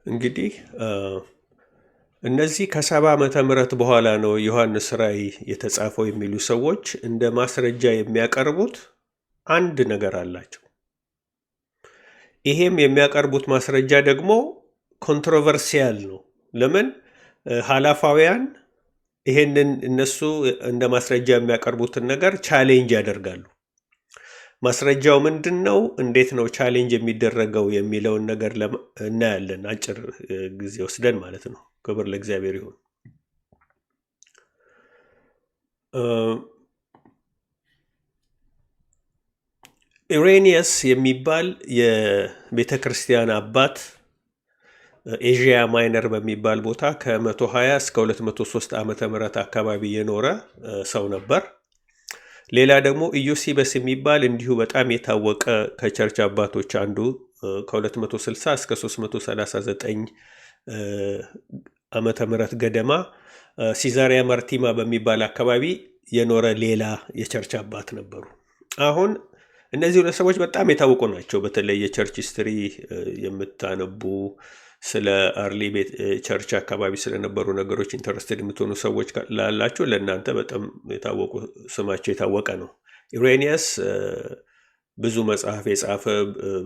እንግዲህ እነዚህ ከ70 ዓመተ ምህረት በኋላ ነው ዮሐንስ ራእይ የተጻፈው የሚሉ ሰዎች እንደ ማስረጃ የሚያቀርቡት አንድ ነገር አላቸው። ይሄም የሚያቀርቡት ማስረጃ ደግሞ controversial ነው። ለምን? ሀላፋውያን ይሄንን እነሱ እንደ ማስረጃ የሚያቀርቡትን ነገር challenge ያደርጋሉ። ማስረጃው ምንድን ነው? እንዴት ነው challenge የሚደረገው የሚለውን ነገር እናያለን። አጭር ጊዜ ወስደን ማለት ነው። ክብር ለእግዚአብሔር ይሁን። ኢሬኒየስ የሚባል የቤተ ክርስቲያን አባት ኤዥያ ማይነር በሚባል ቦታ ከ120 እስከ 203 ዓመተ ምህረት አካባቢ የኖረ ሰው ነበር። ሌላ ደግሞ ኢዮሲበስ የሚባል እንዲሁ በጣም የታወቀ ከ church አባቶች አንዱ ከ260 እስከ 339 ዓመተ ምህረት ገደማ ሲዛሪያ ማርቲማ በሚባል አካባቢ የኖረ ሌላ የ church አባት ነበሩ። አሁን እነዚህ ሁለት ሰዎች በጣም የታወቁ ናቸው። በተለይ የ church history የምታነቡ፣ ስለ early church አካባቢ ስለነበሩ ነገሮች interested የምትሆኑ ሰዎች ላላችሁ ለእናንተ በጣም የታወቁ፣ ስማቸው የታወቀ ነው። ኢሬኒየስ ብዙ መጽሐፍ የጻፈ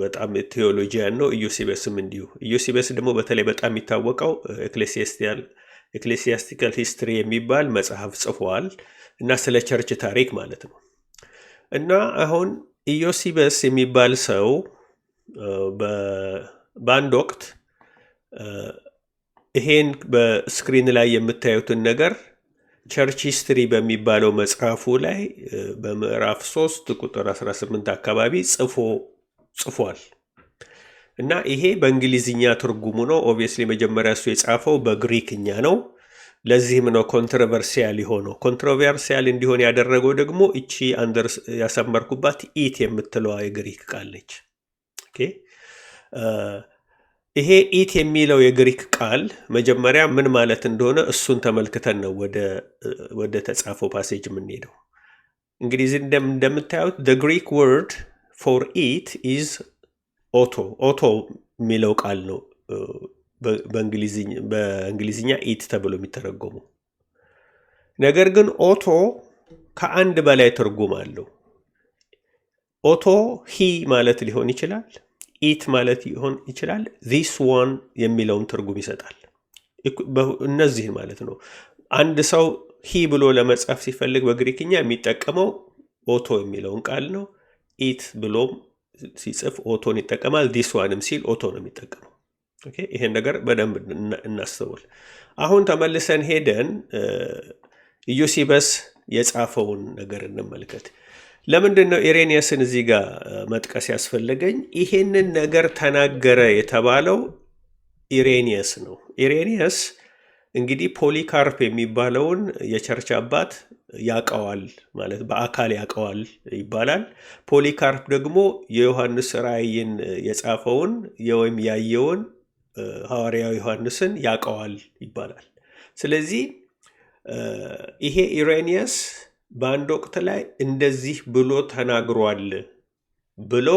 በጣም theologian ነው። ኢዮሲበስም እንዲሁ። ኢዮሲበስ ደግሞ በተለይ በጣም የሚታወቀው Ecclesiastical History የሚባል መጽሐፍ ጽፏል እና ስለ church ታሪክ ማለት ነው። እና አሁን ኢዮሲበስ የሚባል ሰው በአንድ ወቅት ይሄን በ screen ላይ የምታዩትን ነገር Church History በሚባለው መጽሐፉ ላይ በምዕራፍ 3 ቁጥር 18 አካባቢ ጽፏል። እና ይሄ በእንግሊዝኛ ትርጉሙ ነው። Obviously መጀመሪያ እሱ የጻፈው በግሪክኛ ነው። ለዚህም ነው controversial የሆነው። Controversial እንዲሆን ያደረገው ደግሞ እቺ under ያሰመርኩባት it የምትለዋ የግሪክ ቃል ነች። Okay፣ ይሄ it የሚለው የግሪክ ቃል መጀመሪያ ምን ማለት እንደሆነ እሱን ተመልክተን ነው ወደ ተጻፈው passage የምንሄደው። እንግዲህ እዚህ እንደምታዩት the Greek word for it is auto። Auto የሚለው ቃል ነው በእንግሊዝኛ it ተብሎ የሚተረጎመው። ነገር ግን auto ከአንድ በላይ ትርጉም አለው። Auto he ማለት ሊሆን ይችላል፣ it ማለት ሊሆን ይችላል፣ this one የሚለውን ትርጉም ይሰጣል። እነዚህን ማለት ነው። አንድ ሰው he ብሎ ለመጻፍ ሲፈልግ በግሪክኛ የሚጠቀመው auto የሚለውን ቃል ነው። It ብሎም ሲጽፍ auto ን ይጠቀማል። This one ም ሲል auto ነው የሚጠቀመው። Okay፣ ይሄን ነገር በደንብ እናስተውል። አሁን ተመልሰን ሄደን ኢዮሲበስ የጻፈውን ነገር እንመልከት። ለምንድን ነው ኢሬኒየስን እዚህ ጋር መጥቀስ ያስፈለገኝ? ይሄንን ነገር ተናገረ የተባለው ኢሬኒየስ ነው። ኢሬኒየስ እንግዲህ ፖሊካርፕ የሚባለውን የ church አባት ያውቀዋል፣ ማለት በአካል ያውቀዋል ይባላል። ፖሊካርፕ ደግሞ የዮሐንስ ራእይን የጻፈውን ወይም ያየውን ሐዋርያው ዮሐንስን ያውቀዋል ይባላል። ስለዚህ ይሄ ኢሬኒየስ በአንድ ወቅት ላይ እንደዚህ ብሎ ተናግሯል ብሎ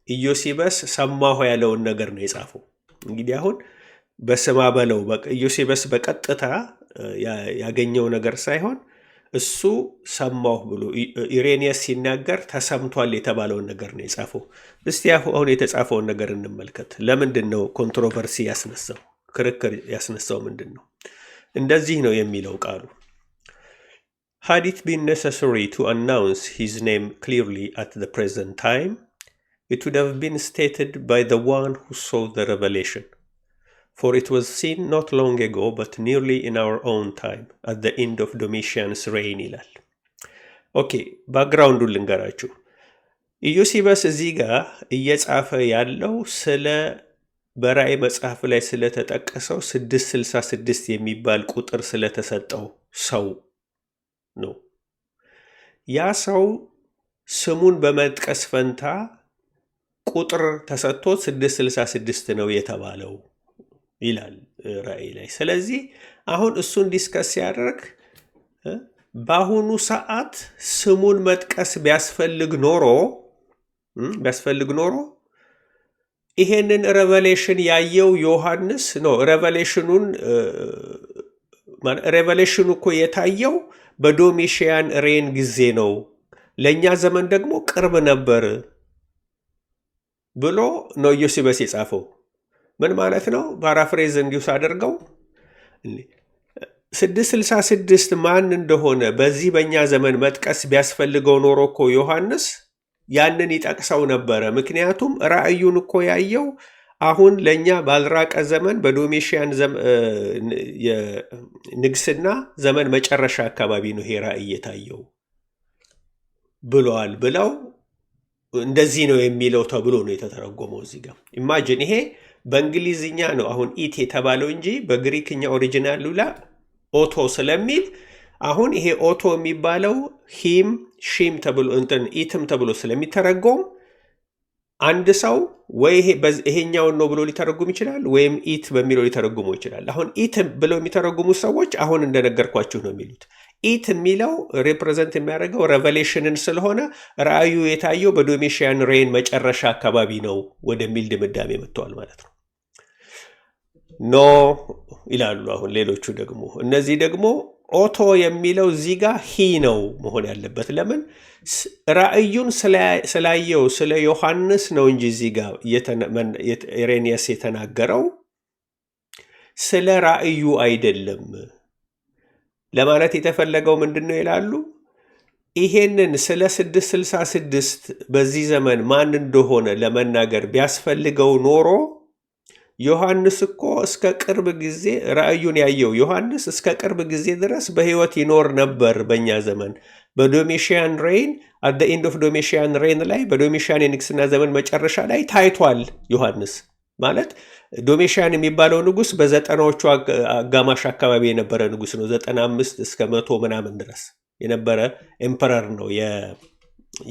ኢዮሲበስ ሰማሁ ያለውን ነገር ነው የጻፈው። እንግዲህ አሁን በስማ በለው ኢዮሲበስ በቀጥታ ያገኘው ነገር ሳይሆን እሱ ሰማሁ ብሎ ኢሬኒየስ ሲናገር ተሰምቷል የተባለውን ነገር ነው የጻፈው። እስቲ አሁን የተጻፈውን ነገር እንመልከት። ለምንድን ነው controversy ያስነሳው? ክርክር ያስነሳው ምንድን ነው? እንደዚህ ነው የሚለው ቃሉ፦ "Had it been necessary to announce his name clearly at the present time, it would have been stated by the one who saw the revelation. For it was seen not long ago, but nearly in our own time, at the end of Domitian's reign" ይላል። Okay፣ background ኡን ልንገራችሁ። ኢዮሲበስ እዚህ ጋር እየጻፈ ያለው ስለ በራእይ መጽሐፍ ላይ ስለተጠቀሰው 666 የሚባል ቁጥር ስለተሰጠው ሰው ነው። ያ ሰው ስሙን በመጥቀስ ፈንታ ቁጥር ተሰጥቶት 666 ነው የተባለው ይላል ራእይ ላይ። ስለዚህ አሁን እሱን discuss ሲያደርግ በአሁኑ ሰዓት ስሙን መጥቀስ ቢያስፈልግ ኖሮ ይሄንን revelation ያየው ዮሐንስ ነው። Revelation ኑ እኮ የታየው በ Domitian reign ጊዜ ነው፣ ለእኛ ዘመን ደግሞ ቅርብ ነበር ብሎ ነው ዮሲበስ የጻፈው። ምን ማለት ነው? Paraphrase እንዲሁ ሳደርገው 666 ማን እንደሆነ በዚህ በእኛ ዘመን መጥቀስ ቢያስፈልገው ኖሮ እኮ ዮሐንስ ያንን ይጠቅሰው ነበረ። ምክንያቱም ራእዩን እኮ ያየው አሁን ለእኛ ባልራቀ ዘመን በ Domitian የንግስና ዘመን መጨረሻ አካባቢ ነው ይሄ ራእይ የታየው ብለዋል ብለው እንደዚህ ነው የሚለው ተብሎ ነው የተተረጎመው። እዚህ ጋር imagine፣ ይሄ በእንግሊዝኛ ነው አሁን it የተባለው እንጂ በግሪክኛ original ኡ ላይ ኦቶ ስለሚል አሁን ይሄ ኦቶ የሚባለው him፣ she ም ተብሎ እንትን it ም ተብሎ ስለሚተረጎም አንድ ሰው ወይ ይሄኛውን ነው ብሎ ሊተረጉም ይችላል፣ ወይም it በሚለው ሊተረጉመው ይችላል። አሁን it ብለው የሚተረጉሙ ሰዎች አሁን እንደነገርኳችሁ ነው የሚሉት። It የሚለው represent የሚያደርገው revelation ን ስለሆነ ራእዩ የታየው በ Domitian reign መጨረሻ አካባቢ ነው ወደሚል ድምዳሜ መጥተዋል ማለት ነው። No ይላሉ አሁን ሌሎቹ ደግሞ። እነዚህ ደግሞ ኦቶ የሚለው እዚህ ጋር he ነው መሆን ያለበት። ለምን? ራእዩን ስላየው ስለ ዮሐንስ ነው እንጂ እዚህ ጋር ኢሬኒየስ የተናገረው ስለ ራእዩ አይደለም። ለማለት የተፈለገው ምንድን ነው ይላሉ። ይሄንን ስለ 666 በዚህ ዘመን ማን እንደሆነ ለመናገር ቢያስፈልገው ኖሮ ዮሐንስ እኮ እስከ ቅርብ ጊዜ፣ ራእዩን ያየው ዮሐንስ እስከ ቅርብ ጊዜ ድረስ በሕይወት ይኖር ነበር። በእኛ ዘመን በ Domitian reign፣ at the end of Domitian reign ላይ፣ በ Domitian የንግስና ዘመን መጨረሻ ላይ ታይቷል። ዮሐንስ ማለት Domitian የሚባለው ንጉስ በ90ዎቹ አጋማሽ አካባቢ የነበረ ንጉስ ነው። 95 እስከ 100 ምናምን ድረስ የነበረ emperor ነው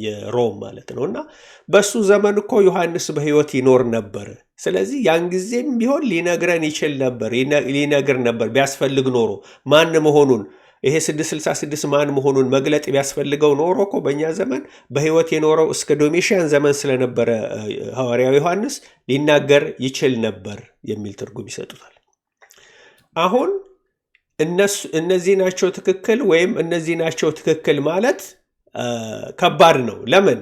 የሮም ማለት ነው። እና በሱ ዘመን እኮ ዮሐንስ በሕይወት ይኖር ነበር። ስለዚህ ያን ጊዜም ቢሆን ሊነግረን ይችል ነበር፣ ሊነግር ነበር ቢያስፈልግ ኖሮ። ማን መሆኑን፣ ይሄ 666 ማን መሆኑን መግለጥ ቢያስፈልገው ኖሮ እኮ በእኛ ዘመን በሕይወት የኖረው እስከ Domitian ዘመን ስለነበረ ሐዋርያው ዮሐንስ ሊናገር ይችል ነበር የሚል ትርጉም ይሰጡታል። አሁን እነሱ እነዚህ ናቸው ትክክል ወይም እነዚህ ናቸው ትክክል ማለት ከባድ ነው። ለምን?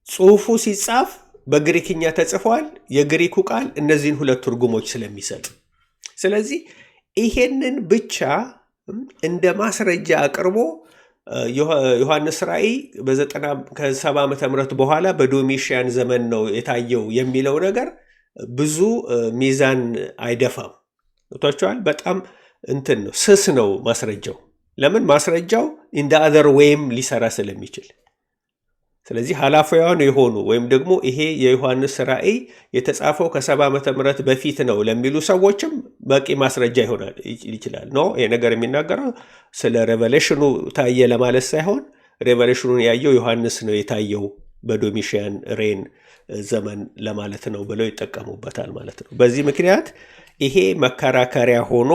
ጽሁፉ ሲጻፍ በግሪክኛ ተጽፏል። የግሪኩ ቃል እነዚህን ሁለት ትርጉሞች ስለሚሰጥ፣ ስለዚህ ይሄንን ብቻ እንደ ማስረጃ አቅርቦ ዮሐንስ ራእይ በዘጠና ከ70 ዓመተ ምህረት በኋላ በ Domitian ዘመን ነው የታየው የሚለው ነገር ብዙ ሚዛን አይደፋም። ገብቷችኋል? በጣም እንትን ነው፣ ስስ ነው ማስረጃው። ለምን? ማስረጃው in the other way ም ሊሰራ ስለሚችል። ስለዚህ ኃላፊያን የሆኑ ወይም ደግሞ ይሄ የዮሐንስ ራእይ የተጻፈው ከ70 ዓመተ ምህረት በፊት ነው ለሚሉ ሰዎችም በቂ ማስረጃ ይሆናል ይችላል። No፣ ይሄ ነገር የሚናገረው ስለ revelation ኑ ታየ ለማለት ሳይሆን revelation ኑን ያየው ዮሐንስ ነው፣ የታየው በ Domitian reign ዘመን ለማለት ነው ብለው ይጠቀሙበታል ማለት ነው። በዚህ ምክንያት ይሄ መከራከሪያ ሆኖ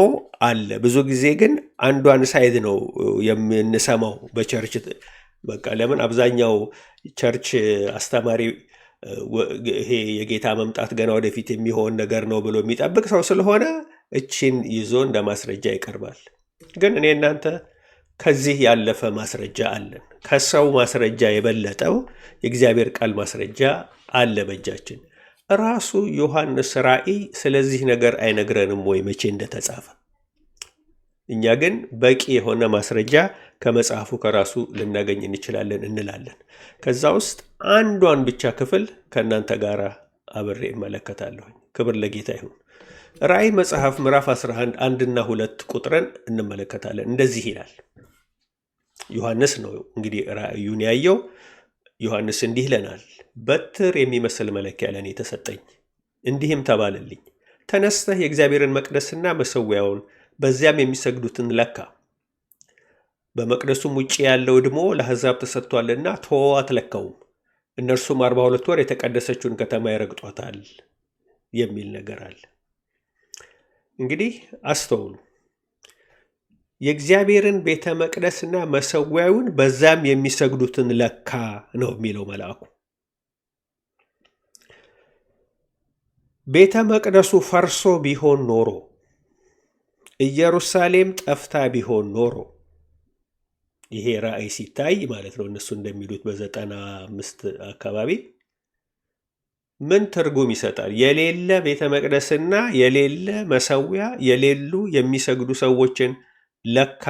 አለ። ብዙ ጊዜ ግን አንዷን side ነው የምንሰማው በ church። በቃ ለምን? አብዛኛው church አስተማሪ ይሄ የጌታ መምጣት ገና ወደፊት የሚሆን ነገር ነው ብሎ የሚጠብቅ ሰው ስለሆነ እቺን ይዞ እንደ ማስረጃ ይቀርባል። ግን እኔ እናንተ ከዚህ ያለፈ ማስረጃ አለን። ከሰው ማስረጃ የበለጠው የእግዚአብሔር ቃል ማስረጃ አለ በእጃችን። ራሱ ዮሐንስ ራእይ ስለዚህ ነገር አይነግረንም ወይ መቼ እንደተጻፈ? እኛ ግን በቂ የሆነ ማስረጃ ከመጽሐፉ ከራሱ ልናገኝ እንችላለን እንላለን። ከዛ ውስጥ አንዷን ብቻ ክፍል ከእናንተ ጋር አብሬ እመለከታለሁኝ። ክብር ለጌታ ይሁን። ራእይ መጽሐፍ ምዕራፍ 11 1ና 2 ቁጥርን እንመለከታለን። እንደዚህ ይላል። ዮሐንስ ነው እንግዲህ ራእዩን ያየው። ዮሐንስ እንዲህ ይለናል። በትር የሚመስል መለኪያ ለእኔ ተሰጠኝ፣ እንዲህም ተባለልኝ፣ ተነስተህ የእግዚአብሔርን መቅደስና መሠዊያውን በዚያም የሚሰግዱትን ለካ። በመቅደሱም ውጭ ያለው እድሞ ለአሕዛብ ተሰጥቷልና ተወው፣ አትለካውም። እነርሱም 42 ወር የተቀደሰችውን ከተማ ይረግጧታል የሚል ነገር አለ። እንግዲህ አስተውሉ። የእግዚአብሔርን ቤተ መቅደስና መሠዊያውን በዛም የሚሰግዱትን ለካ ነው የሚለው መልአኩ። ቤተ መቅደሱ ፈርሶ ቢሆን ኖሮ፣ ኢየሩሳሌም ጠፍታ ቢሆን ኖሮ፣ ይሄ ራእይ ሲታይ ማለት ነው፣ እነሱ እንደሚሉት በ95 አካባቢ ምን ትርጉም ይሰጣል? የሌለ ቤተ መቅደስና የሌለ መሰዊያ፣ የሌሉ የሚሰግዱ ሰዎችን ለካ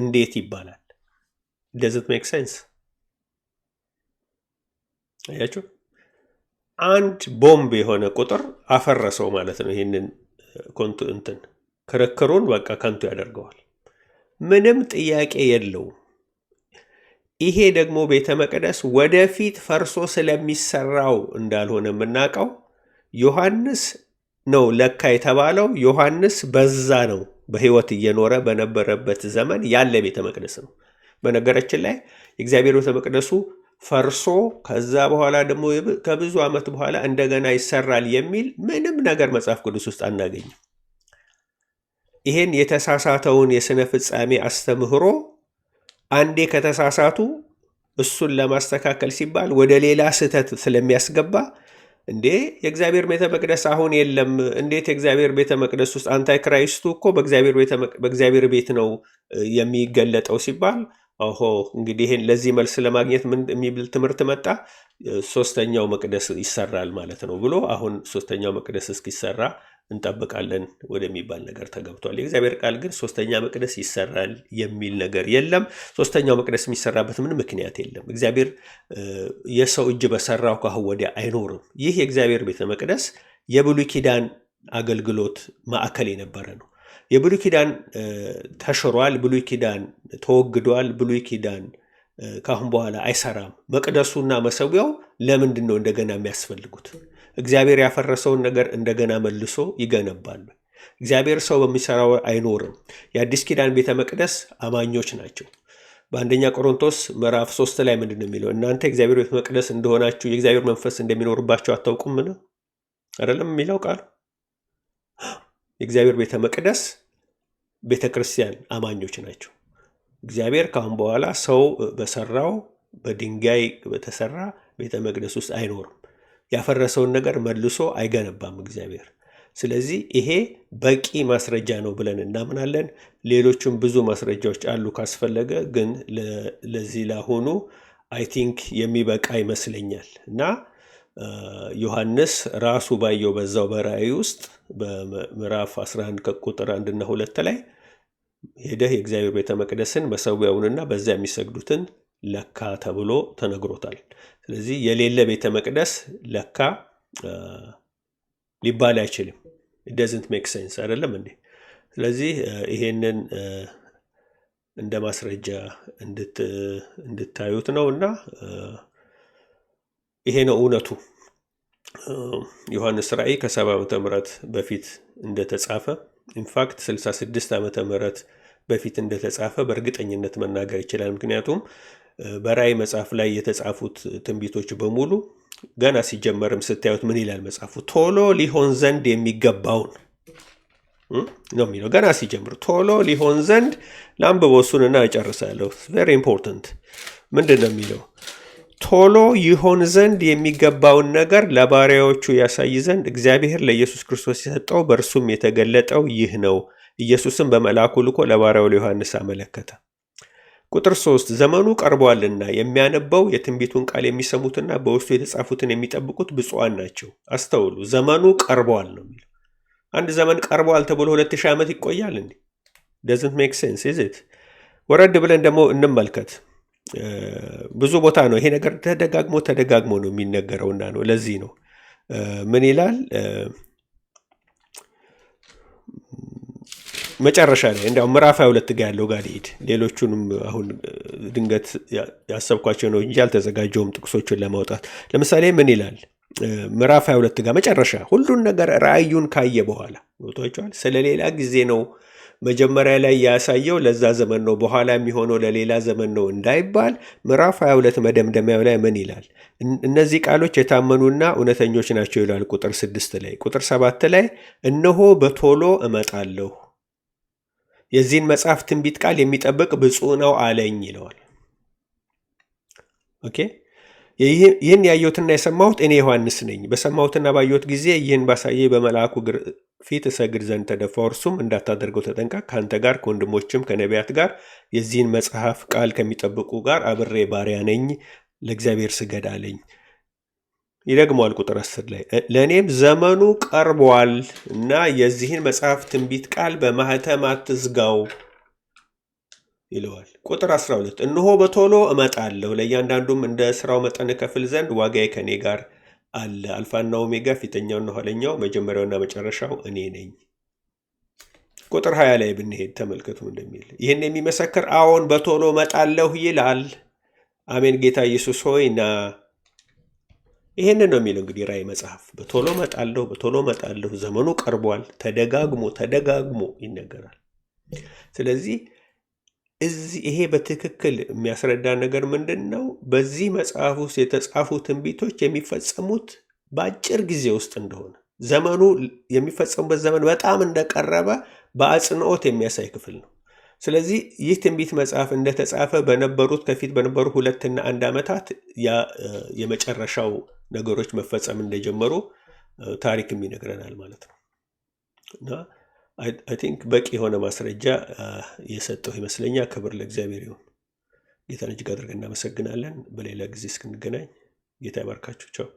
እንዴት ይባላል? Does it make sense? አያችሁ፣ አንድ ቦምብ የሆነ ቁጥር አፈረሰው ማለት ነው። ይህንን ኮንቱ እንትን ክርክሩን በቃ ከንቱ ያደርገዋል። ምንም ጥያቄ የለውም። ይሄ ደግሞ ቤተ መቅደስ ወደፊት ፈርሶ ስለሚሰራው እንዳልሆነ የምናውቀው ዮሐንስ ነው ለካ የተባለው። ዮሐንስ በዛ ነው በሕይወት እየኖረ በነበረበት ዘመን ያለ ቤተ መቅደስ ነው። በነገራችን ላይ የእግዚአብሔር ቤተ መቅደሱ ፈርሶ ከዛ በኋላ ደግሞ ከብዙ ዓመት በኋላ እንደገና ይሰራል የሚል ምንም ነገር መጽሐፍ ቅዱስ ውስጥ አናገኝም። ይሄን የተሳሳተውን የሥነ ፍጻሜ አስተምህሮ አንዴ ከተሳሳቱ እሱን ለማስተካከል ሲባል ወደ ሌላ ስህተት ስለሚያስገባ፣ እንዴ የእግዚአብሔር ቤተ መቅደስ አሁን የለም፣ እንዴት የእግዚአብሔር ቤተ መቅደስ ውስጥ antichrist ኡ እኮ በእግዚአብሔር ቤት ነው የሚገለጠው ሲባል፣ ኦሆ እንግዲህ ይሄን ለዚህ መልስ ለማግኘት ምን የሚል ትምህርት መጣ? ሶስተኛው መቅደስ ይሰራል ማለት ነው ብሎ አሁን ሶስተኛው መቅደስ እስኪሰራ እንጠብቃለን ወደሚባል ነገር ተገብቷል። የእግዚአብሔር ቃል ግን ሶስተኛ መቅደስ ይሰራል የሚል ነገር የለም። ሶስተኛው መቅደስ የሚሰራበት ምንም ምክንያት የለም። እግዚአብሔር የሰው እጅ በሰራው ካሁን ወዲያ አይኖርም። ይህ የእግዚአብሔር ቤተ መቅደስ የብሉይ ኪዳን አገልግሎት ማዕከል የነበረ ነው። የብሉይ ኪዳን ተሽሯል። ብሉይ ኪዳን ተወግዷል። ብሉይ ኪዳን ካሁን በኋላ አይሰራም። መቅደሱና መሰዊያው ለምንድን ነው እንደገና የሚያስፈልጉት? እግዚአብሔር ያፈረሰውን ነገር እንደገና መልሶ ይገነባሉ። እግዚአብሔር ሰው በሚሰራው አይኖርም። የአዲስ ኪዳን ቤተ መቅደስ አማኞች ናቸው። በአንደኛ ቆሮንቶስ ምዕራፍ 3 ላይ ምንድን ነው የሚለው? እናንተ የእግዚአብሔር ቤተ መቅደስ እንደሆናችሁ የእግዚአብሔር መንፈስ እንደሚኖርባችሁ አታውቁምን? አይደለም የሚለው ቃሉ? የእግዚአብሔር ቤተ መቅደስ ቤተ ክርስቲያን አማኞች ናቸው። እግዚአብሔር ካሁን በኋላ ሰው በሰራው በድንጋይ በተሰራ ቤተ መቅደስ ውስጥ አይኖርም። ያፈረሰውን ነገር መልሶ አይገነባም እግዚአብሔር። ስለዚህ ይሄ በቂ ማስረጃ ነው ብለን እናምናለን። ሌሎችም ብዙ ማስረጃዎች አሉ ካስፈለገ፣ ግን ለዚህ ለአሁኑ I think የሚበቃ ይመስለኛል። እና ዮሐንስ ራሱ ባየው በዛው በራእይ ውስጥ በምዕራፍ 11 ከቁጥር 1 እና 2 ላይ ሄደህ የእግዚአብሔር ቤተ መቅደስን መሰዊያውንና በዚያ የሚሰግዱትን ለካ ተብሎ ተነግሮታል። ስለዚህ የሌለ ቤተ መቅደስ ለካ ሊባል አይችልም። Doesn't make sense፣ አይደለም እንዴ? ስለዚህ ይሄንን እንደ ማስረጃ እንድታዩት ነው እና ይሄ ነው እውነቱ። ዮሐንስ ራእይ ከ70 ዓመተ ምህረት በፊት እንደተጻፈ፣ in fact 66 ዓመተ ምህረት በፊት እንደተጻፈ በእርግጠኝነት መናገር ይችላል። ምክንያቱም በራእይ መጽሐፍ ላይ የተጻፉት ትንቢቶች በሙሉ ገና ሲጀመርም ስታዩት ምን ይላል መጽሐፉ? ቶሎ ሊሆን ዘንድ የሚገባውን ነው የሚለው። ገና ሲጀምር ቶሎ ሊሆን ዘንድ፣ ላንብበው እሱንና እጨርሳለሁ። Very important። ምንድን ነው የሚለው? ቶሎ ይሆን ዘንድ የሚገባውን ነገር ለባሪያዎቹ ያሳይ ዘንድ እግዚአብሔር ለኢየሱስ ክርስቶስ የሰጠው በእርሱም የተገለጠው ይህ ነው። ኢየሱስም በመልአኩ ልኮ ለባሪያው ለዮሐንስ አመለከተ። ቁጥር 3፣ ዘመኑ ቀርቧልና የሚያነበው፣ የትንቢቱን ቃል የሚሰሙትና በውስጡ የተጻፉትን የሚጠብቁት ብፁዓን ናቸው። አስተውሉ፣ ዘመኑ ቀርቧል ነው የሚለው። አንድ ዘመን ቀርቧል ተብሎ 2000 ዓመት ይቆያል እንዴ? Doesn't make sense, is it? ወረድ ብለን ደግሞ እንመልከት። ብዙ ቦታ ነው ይሄ ነገር ተደጋግሞ ተደጋግሞ ነው የሚነገረውና ነው። ለዚህ ነው ምን ይላል መጨረሻ ላይ፣ እንዲያው ምዕራፍ 22 ጋር ያለው ጋር ልሂድ። ሌሎቹንም አሁን ድንገት ያሰብኳቸው ነው እንጂ አልተዘጋጀውም ጥቅሶቹን ለማውጣት። ለምሳሌ ምን ይላል ምዕራፍ 22 ጋር መጨረሻ ሁሉን ነገር ራእዩን ካየ በኋላ፣ ገብቷችኋል። ስለ ሌላ ጊዜ ነው፣ መጀመሪያ ላይ ያሳየው ለዛ ዘመን ነው፣ በኋላ የሚሆነው ለሌላ ዘመን ነው እንዳይባል ምዕራፍ 22 መደምደሚያው ላይ ምን ይላል? እነዚህ ቃሎች የታመኑና እውነተኞች ናቸው ይላል ቁጥር 6 ላይ። ቁጥር 7 ላይ እነሆ በቶሎ እመጣለሁ፣ የዚህን መጽሐፍ ትንቢት ቃል የሚጠብቅ ብፁዕ ነው አለኝ ይለዋል። Okay፣ ይህን ያየሁትና የሰማሁት እኔ ዮሐንስ ነኝ። በሰማሁትና ባየሁት ጊዜ ይህን ባሳየኝ በመልአኩ እግር ፊት እሰግድ ዘንድ ተደፋሁ። እርሱም እንዳታደርገው ተጠንቀቅ፣ ከአንተ ጋር ከወንድሞችህም ከነቢያት ጋር የዚህን መጽሐፍ ቃል ከሚጠብቁ ጋር አብሬ ባሪያ ነኝ፣ ለእግዚአብሔር ስገድ አለኝ። ይደግመዋል ቁጥር 10 ላይ፣ ለእኔም ዘመኑ ቀርቧል እና የዚህን መጽሐፍ ትንቢት ቃል በማህተም አትዝጋው ይለዋል። ቁጥር 12፣ እነሆ በቶሎ እመጣለሁ፣ ለእያንዳንዱም እንደ ስራው መጠን እከፍል ዘንድ ዋጋዬ ከእኔ ጋር አለ። አልፋና ኦሜጋ፣ ፊተኛውና ኋለኛው፣ መጀመሪያውና መጨረሻው እኔ ነኝ። ቁጥር 20 ላይ ብንሄድ ተመልከቱ እንደሚል፣ ይህን የሚመሰክር አዎን በቶሎ እመጣለሁ ይላል። አሜን፣ ጌታ ኢየሱስ ሆይ ና። ይህንን ነው የሚለው እንግዲህ ራእይ መጽሐፍ። በቶሎ እመጣለሁ፣ በቶሎ እመጣለሁ፣ ዘመኑ ቀርቧል። ተደጋግሞ ተደጋግሞ ይነገራል። ስለዚህ እዚህ ይሄ በትክክል የሚያስረዳ ነገር ምንድን ነው? በዚህ መጽሐፍ ውስጥ የተጻፉ ትንቢቶች የሚፈጸሙት በአጭር ጊዜ ውስጥ እንደሆነ፣ ዘመኑ የሚፈጸሙበት ዘመን በጣም እንደቀረበ በአጽንኦት የሚያሳይ ክፍል ነው። ስለዚህ ይህ ትንቢት መጽሐፍ እንደተጻፈ በነበሩት ከፊት በነበሩ 2ና 1 ዓመታት የመጨረሻው ነገሮች መፈጸም እንደጀመሩ ታሪክም ይነግረናል ማለት ነው። እና I think በቂ የሆነ ማስረጃ የሰጠሁ ይመስለኛል። ክብር ለእግዚአብሔር ይሁን። ጌታን እጅግ አድርገን እናመሰግናለን። በሌላ ጊዜ እስክንገናኝ ጌታ ይባርካችሁ። ቻው።